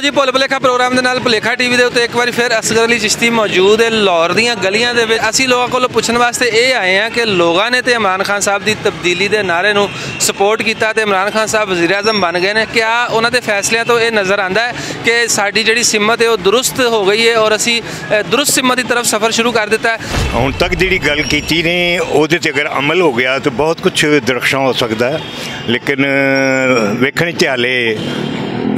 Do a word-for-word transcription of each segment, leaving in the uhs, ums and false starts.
جی، بھول بھلیکھا پروگرام دے نال بھلیکھا ٹی وی دے اُتے اک واری پھر اصغر علی چشتی موجود ہے لاہور دیاں گلیاں دے وچ۔ اسی لوگاں کولوں پُچھن واسطے اے آئے ہاں کہ لوگاں نے تے عمران خان صاحب دی تبدیلی دے نعرے نوں سپورٹ کیتا تے عمران خان صاحب وزیر اعظم بن گئے نے، کیا انہاں دے فیصلیاں توں اے نظر آندا ہے کہ ساڈی جڑی سمت ہے او درست ہو گئی ہے اور اسی، اے، درست سمت دی طرف سفر شروع کر دیتا ہے؟ ہن تک جڑی گل کیتی نے، اودے تے اگر عمل ہو گیا تو بہت کچھ درخشاں ہو سکدا ہے۔ لیکن، اہ، ویکھن چ حالے،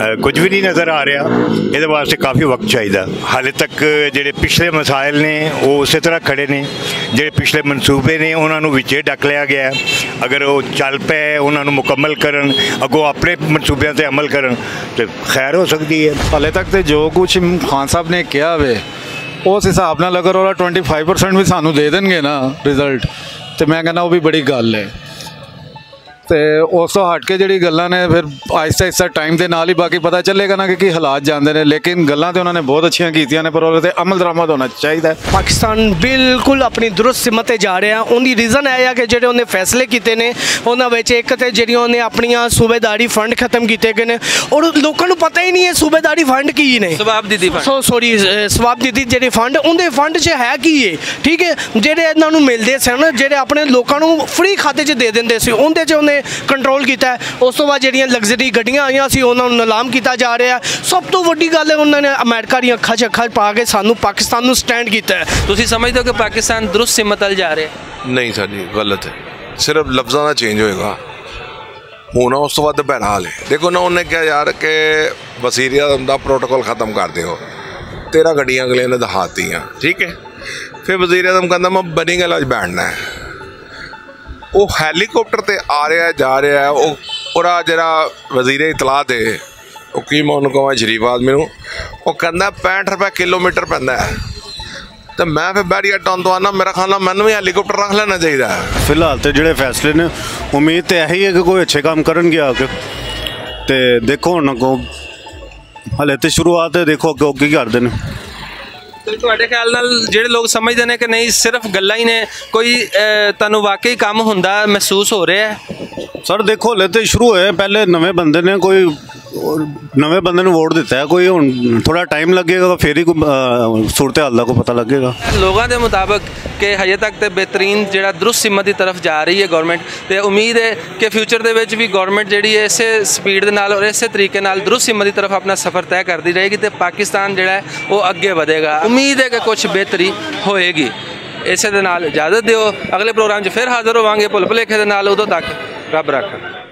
اہ، کچھ بھی نہیں نظر آ رہا۔ یہ واسطے کافی وقت چاہیدا۔ حالے تک جڑے پچھلے مسائل نے، وہ اسی طرح کھڑے نے۔ جڑے پچھلے منصوبے نے، انہاں نوں وچے ڈک لیا گیا ہے۔ اگر وہ چل پے، انہاں نوں مکمل کرن، اگوں اپنے منصوبیاں تے عمل کرن، تے خیر ہو سکدی ہے۔ حالے تک تے جو کچھ خان صاحب نے کہا وے، اس حساب نال اگر وہ ٹوئنٹی فائیو پرسینٹ بھی سانوں دے دین گے نا رزلٹ، تے میں کہنا وہ بھی بڑی گل ہے۔ تے اس توں ہٹ کے جڑی گلاں نے، پھر آہستہ آہستہ ٹائم دے نال ہی باقی پتہ چلے گا نا کہ کی حالات جاندے نے۔ لیکن گلاں تے انہاں نے بہت اچھیاں کیتیاں نے، پر اوہدے تے عمل درآمد ہونا چاہیدا ہے۔ پاکستان بالکل اپنی درست سمت تے جا رہا ہے۔ اوہدی ریزن اے آ کہ جڑے اوہنے فیصلے کیتے نے، اوہناں وچ اک تے جڑیاں اوہنے اپنیاں صوبے داری فنڈ ختم کیتے گئے نے، اور لوکاں نوں پتہ ہی نہیں ہے صوبے داری فنڈ کی نے۔ سواب دیدی فنڈ۔ سو سوری، اے، سواب دیدی جڑی فنڈ، اوہدے فنڈ چ ہے کی ہے؟ ٹھیک ہے، جڑے انہاں نوں ملدے سن، جڑے اپنے لوکاں نوں فری کھاتے چ دے دیندے سی، اوہدے چ اوہنے کنٹرول کیتا ہے۔ اس توں بعد جڑیاں لگژری گڈیاں آئیاں سی، انہاں نوں نیلام کیتا جا رہا ہے۔ سب توں وڈی گل ہے، انہاں نے امریکہ دیاں اکھاں چ اکھاں پا کے سانوں پاکستان نوں سٹینڈ کیتا ہے۔ تسی سمجھدے ہو کہ پاکستان درست سمت ال جا رہا ہے؟ نہیں سر جی، غلط ہے۔ صرف لفظاں دا چینج ہوئے گا۔ ہن اس توں بعد بہرحال ہے۔ دیکھو نا، انہاں نے کہا یار کہ وزیر اعظم دا پروٹوکول ختم کر دیو۔ تیرہ گڈیاں اگلے نے دہاتیاں، ٹھیک ہے۔ پھر وزیر اعظم کہندا، "میں بنی گل اج بیٹھنا ہے۔" وہ ہیلی کاپٹر تے آ رہا ہے، جا رہا ہے۔ وہ پورا جڑا وزیر اطلاعات ہے، وہ کی میں انہوں کہواں، شریف آدمی نوں، وہ کہندا، "پینٹھ روپے کلومیٹر پیندا ہے۔" تے میں پھر بحریہ ٹاؤن تو آنا، میرا خیال ہے مینوں بھی ہیلی کاپٹر رکھ لینا چاہیے۔ فی الحال تے جڑے فیصلے نے، امید تے یہی ہے کہ کوئی اچھے کام کرن گیا آ کے۔ تے دیکھو ہن اگوں، ہلے تے شروعات ہے، دیکھو اگوں کی کردے نے۔ تے تہاڈے خیال نال جڑے لوگ سمجھدے نے کہ نہیں، صرف گلاں ہی نے، کوئی، اے، تانوں واقعی کم ہوندا محسوس ہو رہا ہے؟ سر دیکھو، ہلے تے شروع ہوئے، پہلے نویں بندے نے، کوئی نویں بندے نوں ووٹ دتا ہے، کوئی ہن تھوڑا ٹائم لگے گا، پھر ہی کوئی، آ، صورتحال دا کوئی پتہ لگے گا۔ لوگاں دے مطابق کہ ہجے تک تے بہترین جڑا درست سمت دی طرف جا رہی ہے گورنمنٹ، تے امید ہے کہ فیوچر دے وچ بھی گورنمنٹ جڑی ہے اسے سپیڈ دے نال اور اسے طریقے نال درست سمت دی طرف اپنا سفر طے کردی رہے گی تے پاکستان جڑا ہے وہ اگے ودھے گا۔ امید ہے کہ کچھ بہتری ہوئے گی۔ اسے دے نال اجازت دیو، اگلے پروگرام 'چ پھر حاضر ہوواں گے بھل بھلیکھے دے نال، ادوں تک رب رکھ۔